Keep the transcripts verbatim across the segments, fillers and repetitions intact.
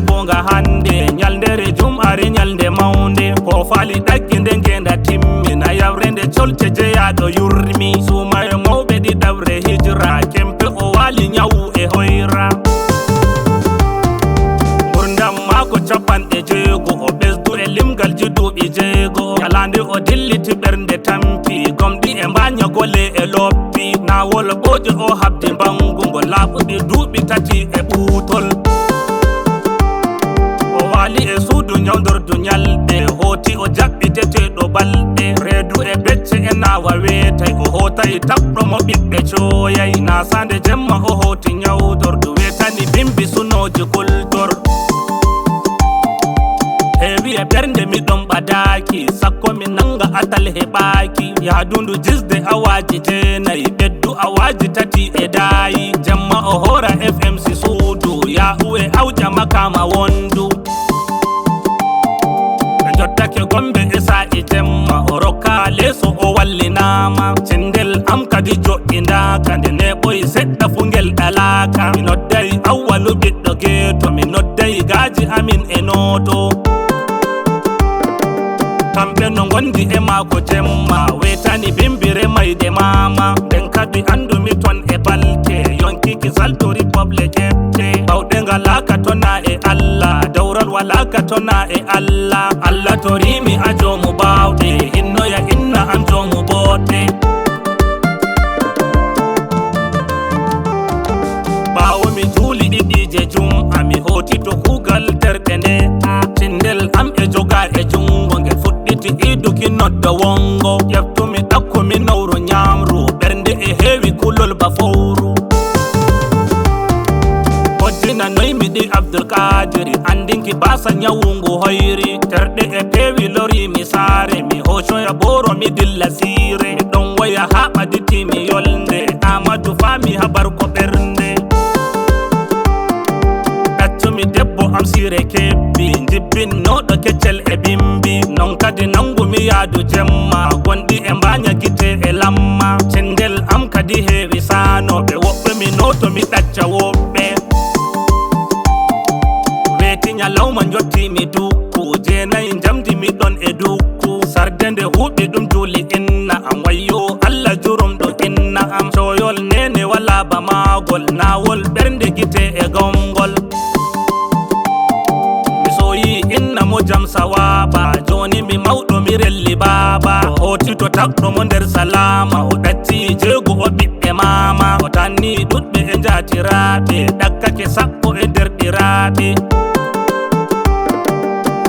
Goonga hannde, ñalndeere jum'are, ñalnde mawnde. Ko faali ɗakkinde ngeenda timmina, yawrende colte jeyaaɗo yurmi. Suuma e mawɓe ɗiɗaɓre hijra, kempe o waali ñawu e hoyra. Ngurdam maako capanɗe jeego, o ɓesdu e limgal ji duuɓi jeego. Ñalaande o dilliti ɓernde tampi, gomɗi e mbaaña gole e loppi. Naawol ɓooƴo o habdi mbangu ngo laaɓuɗi duuɓi tati e ɓuutol. O waali e suudu ñawndordu ñalɗe, hooti o jaɓɓiteteeɗo balɗe. Reedu e becce e naawa weetay, o hootay taɓɗo mo ɓiɓɓe cooyay. Naasaande jemma o hooti ñawdordu, weetani bimbi sunooji kultor. Heewi e ɓernde mi ɗon ɓadaaki, sakko mi nannga atal heɓaaki. Yaadundu jisde awaaji jeenay, ɓeddu awaaji tati e daayi. Jemma o hoora F M C suudu, yaa'u e awƴa makaama wondu. Ɓe njottake Gombe e saa'i jemma, o rokka leeso o wallinaama. Cindel am kadi joɗɗindaaka, nde neeɓoy seɗɗa fu ngel ɗalaaka. Mi nodday Awwalu ɓiɗɗo geeto, mi nodday gaaji amin e nooto. Kamɓe no ngondi e maako jemma, weetani bimbire mayde maama. Nden kadi anndumi ton e balte, yonki ki saltori poble ƴefte. Bawɗe ngalaaka tona e Allah, dawral walaaka tona e Allah. Allah torimi a joomu baawɗe, hinnoya inna am joomu booɗɗe. Ɓaawo mi juuli ɗiɗiije jum'a, mi hooti to kuugal terɗe nde. Cindel am e joga e junngo, ngel fuɗɗiti iduki nodda wongo. Ƴeftumi ɗakko mi nawro ñaamru, ɓernde e heewi kulol ba fowru. Hoddinanoymi ɗi Abdul Kadiri, anndinki baasa ñawu ngu hoyri. Terɗe e peewi lori mi saare, mi hoocoya booro mi dilla siire. Mi ɗon woya haa ɓaditi mi yolnde, Amadu faami habar ko ɓernde. Ɗaccumi debbo am siire kebbi, njibbinnoɗo keccel e bimbi. Non kadi nangumi yaadu jemma, gonɗi e mbaaña gite e lamma. Cendel am kadi heewi saanooɓe, woɓɓe mi nooto mi ɗacca woɓɓe. Weeti ñalawma njotti mi dukku, jeenayi njamdi mi ɗon e dukku. Sarde nde huuɓi ɗum juuli inna am, wayyo Allah jurumɗo inna am. Coyol neene wala ba maagol, naawol ɓernde gite e gomgol. Mi soyi inna mo jam sawaaba, jooni mi mawɗo mi relli baaba. O hooti to tagɗo mo nder salaama, o ɗacci jeego o ɓiɓɓe maama. O tanni ɗuɗɓe e njaatiraaɓe, ɗakkake sappo e derɗiraaɓe.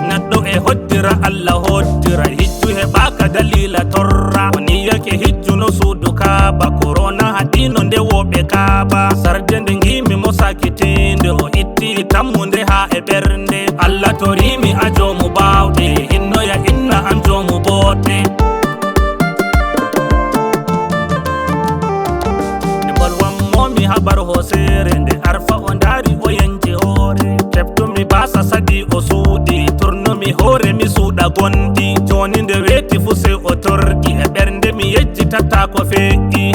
Neɗɗo e hoddira, Allah hoddira, hijju heɓaaka daliila torra. O niyake hijjuno suudu Kaaba, korona haɗino nde wooɓe Kaaba. Sarde nde ngiimi mo sakitiinde, o itti tammunde haa e ɓernde. Allah torimi a joomu baawɗe, hinnoya inna am joomu booɗɗe. Nde mbolwanmomi habar hooseere, nde Arfa o ndaari o yenci hoore. Keɓtumi baasa sadi o suuɗi, turnumi hoore mi suuɗa gonɗi. Jooni nde weeti fu sey o torɗi, e ɓernde mi yejjitataa ko feƴƴi.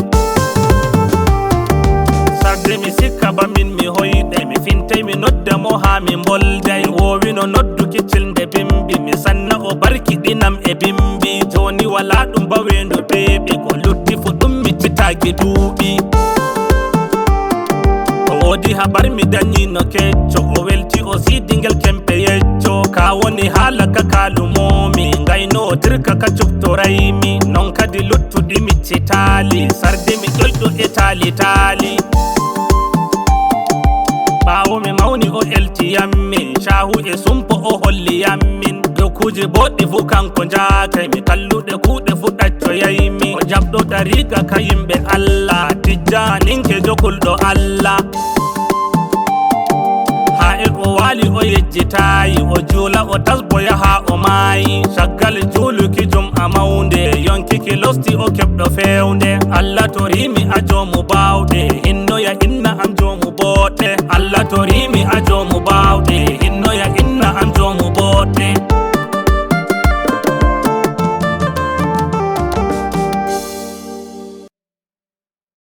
Sarde mi sikka ba min mi hoyɗay, mi fintay mi nodda mo haa mi mbolday. Mi woowino nodduki cilnde bimbi, mi sanna o barkiɗinam e bimbi. Jooni walaa ɗum ba weendu beeɓi, ko lutti fu ɗum miccitaaki duuɓi. O woodi habar mi dañiino kecco, o welti o siidi ngel kempe yecco. Ka woni haala ka kaalumomi, ngaynotirka ka cuktoraymi. Non kadi luttuɗi miccitaali, sarde mi ƴoyɗo e taali taali. Ɓaawo mi mawni o elti yammi, caahu e sumpo o holli yammin. Jokkuuji boɗɗi fu kanko njaakay mi, kalluɗe kuuɗe fu ɗaccoyaymi. O jaɓɗo ɗariika ka yimɓe Allah, tijjaaninkeejo kulɗo Allah. Haa e o waali o yejjitaayi, o juula o tasboya haa o maayi. Caggal juuluki jum'a mawnde, yonkiki losti o keɓɗo feewnde. Allah torimi a joomu baawɗe,